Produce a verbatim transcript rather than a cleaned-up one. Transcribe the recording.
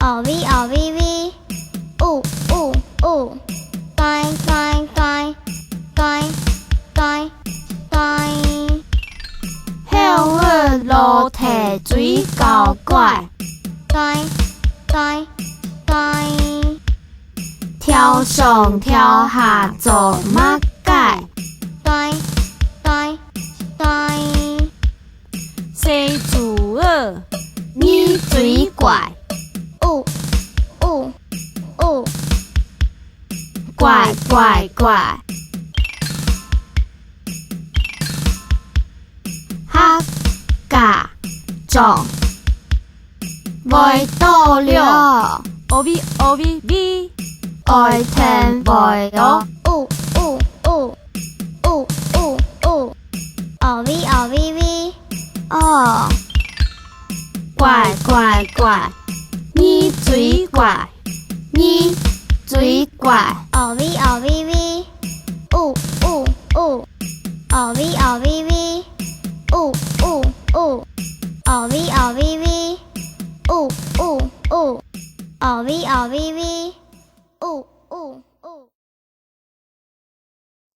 哦喂哦喂喂，嗚嗚嗚，乖乖乖，乖乖乖。猴仔老弟最搞怪，乖乖乖。跳上跳下做麼个？乖乖乖。細豬仔，你最乖。嗚嗚嗚，乖乖乖。客家庄，會到了。哦喂哦喂喂，愛聽會哦。嗚嗚嗚，嗚嗚嗚，哦喂哦喂喂，哦。乖乖乖，你最乖，你最乖。哦喂哦喂喂，嗚嗚嗚，哦喂哦喂喂，嗚嗚嗚，哦喂哦喂喂，嗚嗚嗚，哦喂哦喂喂。